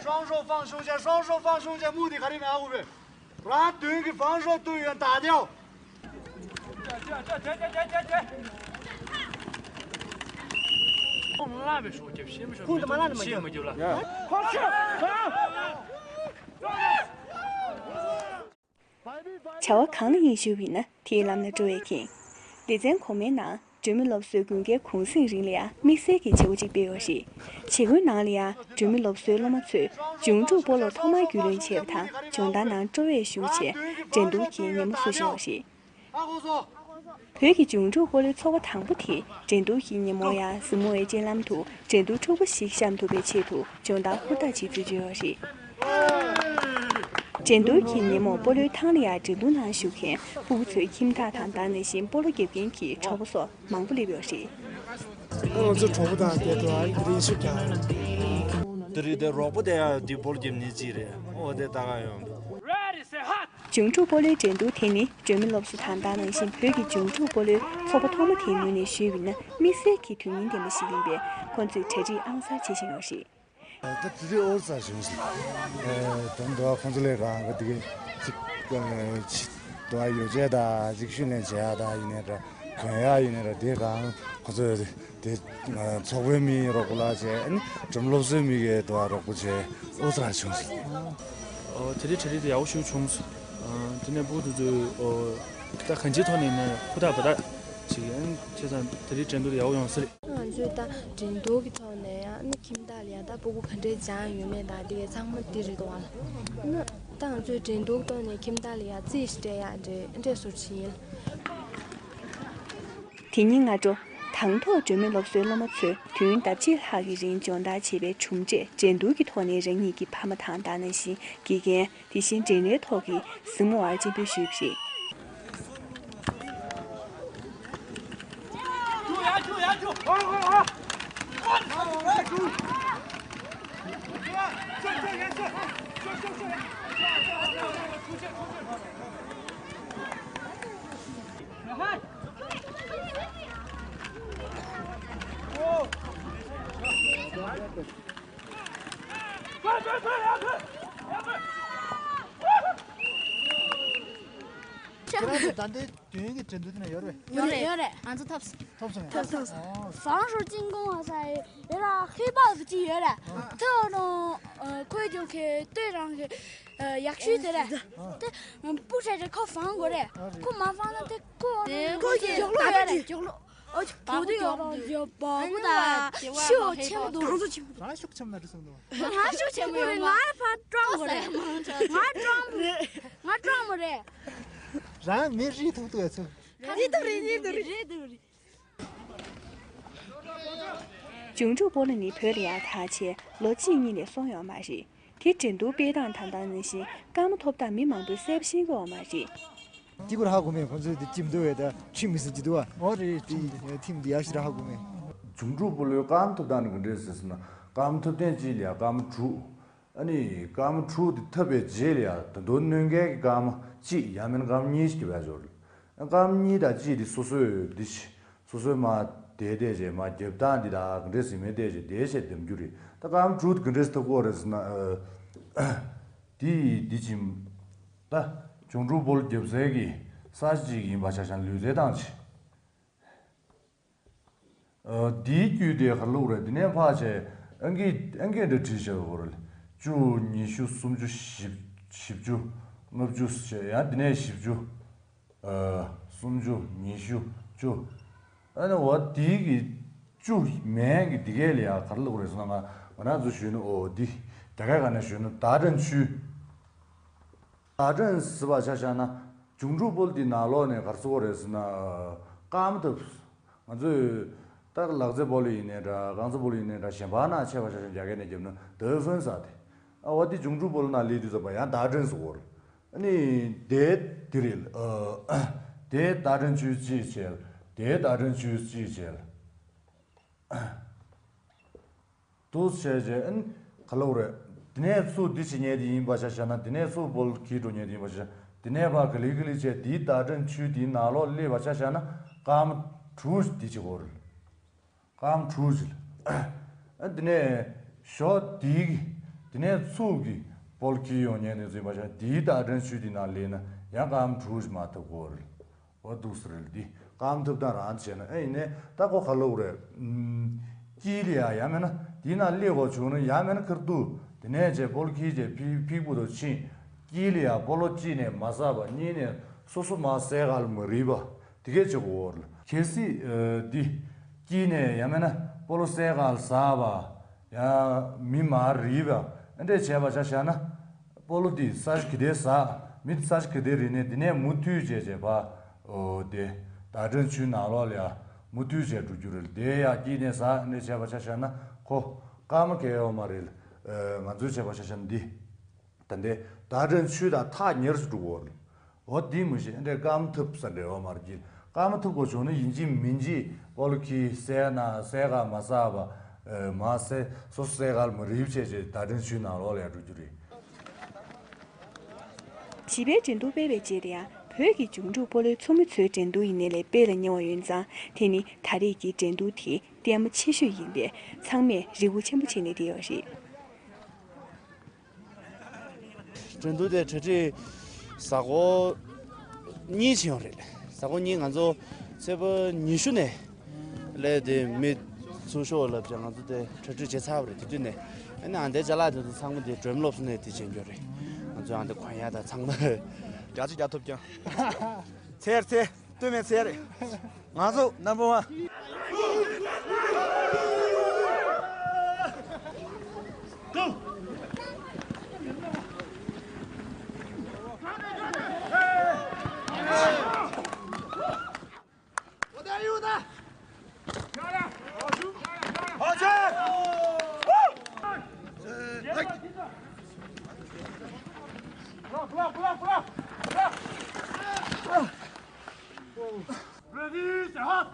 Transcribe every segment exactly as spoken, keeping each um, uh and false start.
双手放胸前，双手放胸前，目的还是哪个位？然后对个防守队员打掉。空的嘛，那怎么救？བྱ་བ་གང་ལ་ཡིན་ཞུས་པ་ཡིན་ན་དེའི་ལམ་ལ་འགྲོ་བས་མཁྱེན། སྡེ་ཚན་གོང་མའི་ནང་སྒྲོལ་མའི་སློབ་གསོའི་དགུན་ཁའི་གུང་གསེང་རིང་ལ་ཡང་དམིགས་བསལ་གྱི་བྱེད་སྒོ་ཅིག་སྤེལ་ཡོད་རེད། བྱེད་སྒོའི་ནང་ལ་ཡང་སྒྲོལ་མའི་སློབ་གསོའི་སློབ་མ་ཚོས་འབྱུང་འཁྲུག་སྤོ་ལོར་ཐོག་མར་རྒྱུས་ལོན་བྱས་པ་དང་། སྦྱོང་བརྡར་ནང་སྤྲོ་བས་ཞུགས་བྱས་འགྲན་བསྡུར་གྱི་ཉིན་མོ་བསུ་བཞིན་ཡོད་རེད། བོད་ཀྱི་འབྱུང་འཁྲུག་སྤོ་ལོའི་ཚོགས་པ་དང་པོ་དེས་འགྲན་བསྡུར་གྱི་ཉིན་མོར་ཡང་གཟིགས་མོ་བའི་སྤྱན་ལམ་དུ་འགྲན་བསྡུར་འཁྲུག་པོ་ཞིག་བཤམས་ཐུབ་པའི་ཆེད་དུ་སྦྱོང་བརྡར་ཧུར་ཐག་བྱེད་ཚུལ་བརྗོད་ཡོད་རེད། འགྲན་བསྡུར་གྱི་ཉིན་མོར་སྤོ་ལོའི་ཐང་ལ་ཡང་འགྲན་བསྡུར་ནང་ཞུགས་མཁན་ཕྲུ་གུ་ཚོའི་ཁྱིམ་བདག་དང་། ད་ག་ནང་བཞིན་སྤོ་ལོ་རྒྱབ་མཁན་གྱི་གྲོགས་པོ་སོགས་མང་པོ་སླེབས་ཡོད་རེད། ང་ཚོ་གྲོགས་པོ་དང་བསྡད་དུས་ཨ་རིང་ཤུགས་ཀྱང་། དེ་རིང་དེ་རོགས་པོ་དེ་ཡང་དེ་སྤོ་ལོ་རྒྱབ་ནི་ཅི་རེད། འོ་དེ་ལྟ་ག་ཡོང་། འབྱུང་འཁྲུག་སྤོ་ལོའི་འགྲན་བསྡུར་དེ་ནི་སྒྲོལ་མའི་སློབ་གསོ་དང་། ད་ག་ནང་བཞིན་བོད་ཀྱི་འབྱུང་འཁྲུག་སྤོ་ལོའི་ཚོགས་པ་ཐོག་མ་དེའི་ངོས་ནས་ཞུས་པ་ཡིན་ན་དམིགས་བསལ་གྱི་དོན་སྙིང་ལྡན་པ་ཞིག་ཡིན་པས་ཁོང་ཚོས་གྲ་སྒྲིག་ཨང་གསར་བྱེད་བཞིན་ཡོད་རེད། ད་དེ་རིང་ཨོ་ཙ་བྱུང་སོང་། ཨེ་དོན་དུ་ཁོང་ཚོ་ལས་རང་གི་དེ་གའི་ཅིག་ཨེ་ཅིག་དུ་ཡོ་བྱད་དང་ཅིག་ཤུལ་ལེན་བྱེད་ཡག་དང་ཡིན་ནའི་འདྲ། གོན་ཡག་ཡིན་ནའི་འདྲ། དེ་གང་ཁོང་ཚོས་དེ་ཚོགས་པའི་མི་རོགས་པ་ལ་བྱས། ཨ་ནི་སྒྲོལ་མ་སློབ་གསོའི་མི་གིས་དུ་རོགས་པ་བྱས། ཨོ་ཙ་བྱུང་སོང་། ཨོ་དེ་རིང་གྲ་སྒྲིག་དེ་ཡག་པོ་ཞིག་བྱུང་སོང་། ཨ་དེ་ནས་ཕྲུ་གུ་དེ་ཚོས་ཨོ་ད་གང་ཅིའི་ཐོག་ནས་ནས་ཧུར་ཐག་འབད་ཐག་བྱེད་ཀྱི་ཡིན། བྱས་ཙང་དེ་རིང་འགྲན་བསྡུར་ཡག་པོ་ཡོང་ས་རེད། ང་ཚོས་ད་འགྲན་བསྡུར་གྱི་ཐོག་ནས་ཡང་ནི་ཁྱིམ་བདག་ལ་ཡང་ད་ཕྲུ་གུ་ག་འདྲས་སྦྱངས་ཡོད་མེད་དང་དེ་གའི་ཚང་མ་དེ་རེད་འདུག་ཨ། ནི་ད་ང་ཚོས་འགྲན་བསྡུར་གྱི་ཐོག་ནས་ཁྱིམ་བདག་ལ་ཡང་རྩིས་ཤིག་སྤྲད་ཡག་འདྲས་འདྲས་བཟོ་བྱས་ཡིན། དེ་ཉིན་སྔ་དྲོ་དང་ཐོག་སྒྲོལ་མའི་སློབ་གསོའི་སློབ་མ་ཚོས་དུས་ཡུན་ལྡབ་གཅིག་ལྷག་གི་རིང་སྦྱོང་བརྡར་བྱས་པའི་གྲུབ་འབྲས་འགྲན་བསྡུར་གྱི་ཐོག་ནས་རང་ཉིད་ཀྱི་ཕ་མ་དང་། ད་ག་ནང་བཞིན་དགེ་རྒན། དེ་བཞིན་འགྲན་རའི་ཐོག་གི་གཟིགས་མོ་བར་སྤྱན་འབུལ་ཞུས་པ་རེད། ཁྱེད་རང་ཚོ་ད་ལྟའི་དུས་ཡུན་གྱི་འགྲན་བསྡུར་དེ་ན་ཡོད་རེད། ཡོད་རེད། ཡོད་རེད། ང་ཚོ་ཐོབ་སོང་། ཐོབ་སོང་ངས། ཐོབ་ཐོབ་སོང་། 防守进攻 ཟེར་ཡོད་ར། ཧི་པ་གི་ཅི་ཡོད་ར། ཨ། ཐོག་ནང་ཁོའི་ཅུང་ཁེ་ལྟོས་རང་གི་ཡག་ཤོས་དེ་ར། དེ་སྤུ་ཧྲ་ཧྲ་ཁོ་བང་དགོས་རེད། ཨ་རེད། ཁོ་མ་བང་ན་དེ་ཁོ་དེ་ཁོ་གི་ཡོག་ལོ་ཡོད་རེད། ཡོག་ལོ། ཨོ་ཅི་བ་གུ་ཡོག་ལོ་ཡོད། བ་གུ་ད་ཤི་འོ་ཆེན་པོ་འདུག་གང་ཚོ་ཆེན་པོ་འདུག་ང་ཤུགས་ཆེན་པོ་ན་འགྲོ་སོང་འདུག་ང་ཤུགས་ཆེན་པོ་ཡོད། ང་ཕ་ཀྲོང་མོ་རེད། ང་ཀྲོང་མོ་རེད། ང་ཀྲོང་མོ་རེད། རང་མི་རིགས་ཐུག་ཐུག་ཡ་ཚུ། རེད་འདུག་རེད། རེད་འདུག་རེད། འབྱུང་འཁྲུག་སྤོ་ལོ་ནི་བོད་ལ་ཡང་དར་ཆེན་ལོ་གཅིག་གཉིས་ལས་སོང་ཡོད་མ་རེད། དེ་འགྲན་བསྡུར་སྤེལ་སྟངས་དང་། ད་ག་ནང་བཞིན་སྐར་མ་ཐོབ་སྟངས་མི་མང་པོས་གསལ་པོ་ཤེས་ཀྱི་ཡོད་མ་རེད། དེ་ཁོ་ར་ཧ་གོ་མེད། ཁོ་ཚོས་དེ་ཁྲིམས་འདུལ་བའི་ད་ཁྲིམས་མི་སྲིད་ཀྱི་འདུག་བ། ཨོ་རེད། ཁྲིམས་དེ་ཁྲིམས་དེ་ཡག་ཤོས་ར་ཧ་གོ་མེད། འབྱུང་འཁྲུག་སྤོ་ལོའི་སྐར་མ་ཐོབ་སྟངས་ནི་ག་འདྲས་ཟེར་ན། སྐར་མ་ཐོབ་ཐེངས་གཅིག་ལ་ཡང་སྐར་མ་དྲུག་ཨ་ནི་སྐར་མ་དྲུག་དེ་ཐོབ་པའི་རྗེས་ལ་ཡང་ད་དུང་སྣོན་སྐལ་གྱི་སྐར་མ་གཅིག་ཡང་མིན་སྐར་མ་གཉིས་ཤིག་དེ་བས་འབྱོར། སྐར་མ་གཉིས་དང་གཅིག་དེ་སོ་སོས་འདི་ཤི། སོ་སོའི་མ་དེ་བལྟས་རྗེས་མ་རྒྱབ་སྟངས་འདི་དག་ག་འདྲས་ཟིན་མིན་བལྟས་རྗེས་དེ་བྱས་འདེམས་རྒྱུ་རེད། ད་སྐར་མ་དྲུག་དེ་ག་འདྲས་ཐོབ་ཀྱི་ཡོད་རེད་ཟེར་ན། ཨ། འདི་འདི་ཅིམ། ད་འབྱུང་འཁྲུག་སྤོ་ལོ་རྒྱབ་སའི་གི་ས་ཆ་གཅིག་ཡིན་པ་ཆ་བཞག་ན་ལུས་རྩལ་ཐང་ཆེ། ཨ། འདིའི་རྒྱུད་དེ་ག་རེ་ལབ་དགོས་རེད། འདི་ནས་ཕར་བྱས་ཨང་ཀི་ཨང་ཀི་འདྲ་བྲིས་བཞག་དགོས་རེད། བཅུ། ཉི་ཤུ། སུམ་ཅུ། བཞི། བཞི་བཅུ། ལྔ་བཅུ་བྱས། ཡང་འདི་ནས་བཞི་བཅུ། ཨ། སུམ་ཅུ། ཉི་ཤུ། བཅུ། ཨ་ནི་འོ་འདི་གི་བཅུ་མན་གི་འདི་གས་ལ་ཡང་ག་རེ་ལབ་དགོས་རེད་ཟེར་ན། ང་ང་རང་ཚོ་ཞུས་ན། འོ་འདི་རྒྱ་སྐད་སྒང་ནས་ཞུས་ན་ད་ཀྲན་ཆུས། ད་ཀྲན་ཟེར་བ་ཆ་བཞག་ན་འབྱུང་འཁྲུག་སྤོ་ལོ་འདི་ནང་ལོགས་ནས་ག་རེ་ཟེར་དགོས་རེད་ཟེར་ན། སྐར་མ་ཐོབ། ང་ཚོས་ད་ལག་རྩེད་སྤོ་ལོ་ཡིན་ནའི་འདྲ། རྐང་རྩེད་སྤོ་ལོ་ཡིན་ནའི་འདྲ། གཞན་པ་ནང་ཆེ་བ་ཆ་བཞག་ན་རྒྱ་སྐད་ནས་བརྒྱབ་ན་ད་ཧྥུན་ཟེར་དེ། ཨ་འོ་དེ་འབྱུང་འཁྲུག་སྤོ་ལོ་ནང་སླེབས་དུས་ཙམ་པ་ཡང་ད་ཀྲན་ཟེར་དགོས་རེད། ཨ་ནི་དེ་དེ་རེད། ཨ། དེ་ད་ཀྲན་ཆུས་གཅིག་བྱས། དེ་ད་ཀྲན་ཆུས་གཅིག་བྱས། འདུག་བྱས་རྗེས་ཨ་ནི་ག་ལབ་དགོས་རེད། དེ་ནས་ཚུར་འདི་བྱེད་མཁན་དེ་ཡིན་པ་ཆ་བཞག་ན། དེ་ནས་ཚུར་སྤོ་ལོ་འཁྱེར་འགྲོ་མཁན་དེ་ཡིན་པ་ཆ་བཞག་ན། དེ་ནས་ཕར་ག་ལེ་ག་ལེ་བྱས་འདིའི་ད་ཀྲན་ཆུས་དེའི་ནང་ལོགས་སླེབས་པ་ཆ་བཞག་ན་སྐར་མ་དྲུག་འདི་བྱེད་དགོས་རེད། སྐར་མ་དྲུག་ཅིག་ཨ་དེ་ནས་ཞོགས་དེའི་ དེ་ནས་ཚུགས་ཀྱི་སྤོ་ལོ་འཁྱེར་ཡོང་མཁན་དེ་ཚོ་ཡིན་པ་ཆ་འདིའི་བརྡ་སྤྲོད་ཚུལ་དེ་ནང་སླེབས་ན་ཡང་རྐང་དྲུག་ཅིག་མ་ཐུབ་དགོས་རེད། འོ་འདུག་སེ་རེད། འདི་རྐང་ཐུབ་སྟངས་རང་བྱས་ན་ཨེ་ཡིན་ནའི་ད་ཁོ་ག་ལབ་རེད། ཨུམ། དཀྱིལ་ལ་ཡ་ཡང་མིན་ན་དེའི་ནང་སླེབས་དགོས་བྱུང་ན་ཡང་མིན་ན་ཁིར་འདུག་དེ་ནས་བྱས་སྤོ་ལོ་འཁྱེར་བྱས་ཕི་ཕིག་པུ་དུ་ཕྱིན། དཀྱིལ་ལ་ཡ་སྤོ་ལོ་གཅིག་ནས་མ་བསགས་པ་གཉིས་ནས་སོ་སོ་མར་སའི་ཁ་ལ་མ་རིལ་བ་དེ་གས་བྱེད་དགོས་རེད། གལ་སྲིད་ཨ་འདི་དཀྱིལ་ནས་ཡང་མིན་ན་སྤོ་ལོ་སའི་ཁ་ལ་ཟགས་པ། ཡང་མི་མར་རིལ་བ་ཨ་འདྲས་བྱས་པ་ཆ་བཞག་ན། སྤོ་ལོ་འདི་ས་གཞི་ག་དེ་ཟགས། མི་ས་གཞི་ག་དེ་རིལ་ནས་འདི་ནས་མུ་མཐུད་བྱས་བྱས་པ། འོ་དེ་བརྡ་སྤྲོད་ཚུལ་ནང་ལོགས་ལ་ཡ་མུ་མཐུད་བྱས་འགྲོ་རྒྱུ་རེད། དེ་ཡ་དཀྱིལ་ནས་ཟགས་ཨ་འདྲས་བྱས་པ་ཆ་བཞག་ན་ཁོ་སྐར་མ་གས་ཡོད་མ་རེད། ང་ཚོས་བྱས་པ་ཆ་བཞག་ན་འདི། ད་ལྟའི་བརྡ་སྤྲོད་ཚུལ་དང་ཐག་ཉེ་རུ་འགྲོ་གི་ཡོད་རེད། འོ་དེ་མི་ཤེས། ཨ་འདྲས་རྐང་མ་ཐུབ་ས་འདྲ་བ་མ་རེད། རྐང་མ་ཐུབ་དགོས་བྱུང་ན་ཡིན་གཅིག་མིན་གཅིག་སྤོ་ལོ་འཁྱེར་སའི་ནང་སའི་ཁ་མ་ཟགས་པ། མར་སའི་སོ་སོ་སའི་ཁ་ལ་མ་རིལ་བྱས་བྱས་བརྡ་སྤྲོད་ཚུལ་ནང་ལོགས་ལ་ཡ་འགྲོ་རྒྱུ་རེད། བྱིས་པའི་འགྲན་བསྡུར་སྤེལ་བའི་རྗེས་ལ་ཡང་བོད་ཀྱི་འབྱོར་འབྲུག་སྤོ་ལོའི་ཚོགས་མི་ཚོའི་འགྲན་བསྡུར་ཡིན་ནའི་ལས་སྤེལ་ལ་ཉེ་བ་ཡོད་ཙང་དེ་ནི་ད་རེས་ཀྱི་འགྲན་བསྡུར་དེ་ལྟད་མོ་ཆེ་ཤོས་ཡིན་པས་ཚང་མས་རེ་བ་ཆེན་པོ་བྱས་ནས་བསྡད་ཡོད་རེད། འགྲན་བསྡུར་དེ་གྲ་སྒྲིག་གཟའ་འཁོར་གཉིས་ཕྱིན་ཡོད་རེད། གཟའ་འཁོར་གཉིས་ང་ཚོ་ཚེས་པ་ཉི་ཤུ་ནས་སླེབས་ཏེ་མི་ཚུར་ཤོག་ལབ་ཅིང་ང་ཚོ་དེ་གྲ་སྒྲིག་བྱས་ཚར་བ་རེད། དེ་དུས་ནས་ཨ་ནི་ཨ་འདའི་ཅ་ལག་དེ་ཚོ་ཚང་མ་དེ་སྒྲོལ་མ་སློབ་གསོ་ནས་དེ་བྱས་ཡོད་རེད། ང་ཚོ་ཨ་འདའི་གོན་ཡག་དང་ཚང་མ་རྒྱ་ཆེ་རྒྱ་ཐོབ་ཀྱང་ཚེར་ཚེར། སྟོད་སྨད་ཚེ་རེད། ང་ཚོ་number one། Ready, set, hop!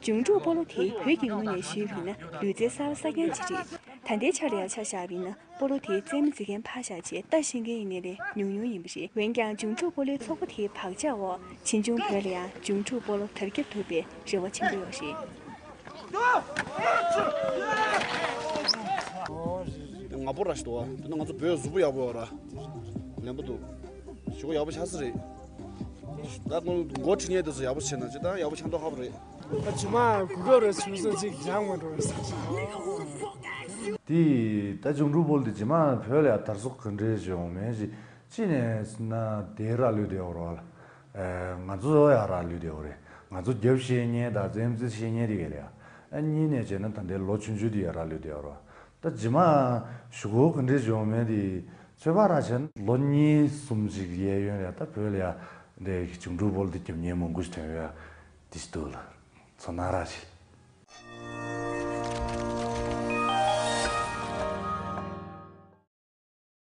འབྱོར་འབྲུག་སྤོ་ལོ་དེ་བོད་ཀྱི་ངོས་ནས་ཞུས་པ་ཡིན་ན་ལུས་རྩལ་གསར་པ་གསར་རྐྱང་ཅིག་རེད། ད་ལྟའི་ཆར་ལ་ཡང་ཆ་བཞག་པ་ཡིན་ན་སྤོ་ལོ་དེའི་རྩེད་མོ་རྩེ་མཁན་ཕར་བཞག་བྱས་ལྟ་ཤེས་མཁན་ཡིན་ནའི་ལས་ཉུང་ཉུང་ཡིན་པ་རེད། འོན་ཀྱང་འབྱོར་འབྲུག་སྤོ་ལོའི་ཚོགས་པ་དེའི་བག་ཆགས་འོག་ཕྱིས་འབྱུང་བོད་ལ་ཡང་འབྱོར་འབྲུག་སྤོ་ལོ་དར་ཁྱབ་ཐུབ་པའི་རེ་བ་ཆེན་པོ་ཡོད་རེད། ང་པོ་ར་ཞིག་འདུག་བ། དེ་ན་ང་ཚོ་བོད་གཟུགས་པོ་ཡག་པོ་ཡོད་ར། ལན་པོ་འདུག་ཞོགས་ཡག་པོ་ཆགས་ས་རེད། ད་ཁོང་འགོ་ཁྲིད་མཁན་དེ་ཚོ་ཡག་པོ་བྱས་ན་ཅི་ད་ཡག་པོ་ཆགས་མདོག་ཁ་པོ་རེད། ད་ཇི་མ་གུ་གུ་རེ་བྱུང་སོང་ཅིག་ཡང་མ་འགྲོ་བའི་ས་ཆ། དེ་ད་འབྱོར་འབྲུག་སྤོ་ལོ་དེ་ཇི་མ་བོད་ལ་ཡ་དར་སྲོལ་ག་འདྲས་བྱུང་མེད་ཅིག་གཅིག་ནས་ཟེར་ན་དེ་རག་ལུས་བསྡད་ཡོད་རེད་བ། ང་ཚོ་ཡང་རག་ལུས་བསྡད་ཡོད་རེད། ང་ཚོ་རྒྱབ་ཤེས་མཁན་དང་རྩེད་མོ་རྩེ་ཤེས་མཁན་དེ་ག་ལ་ཡ། གཉིས་ནས་བྱས་ན་ད་ལྟའི་ལོ་ཆུང་ཆུང་དེ་ཡང་རག་ལུས་བསྡད་ཡོད་རེད་བ། ད་ཇི་མ་གཞུག་གུ་ག་འདྲས་བྱུང་མེད་དེ་ཚོད་དཔག་ར་བྱས་ན་ལོ་གཉིས་གསུམ་ཅིག་གཡས་གཡོན་ལ་ཡ་ད་བོད་ལ་ཡ་འདྲའི་འབྱོར་འབྲུག་སྤོ་ལོ་དེ་རྒྱབ་མཁན་མང་པོ་ཞིག་ཐོན་ཡོད་ཡ། དེ་ཞིག་འདུག་ལ། ཚོར་སྣང་རག་ཅིག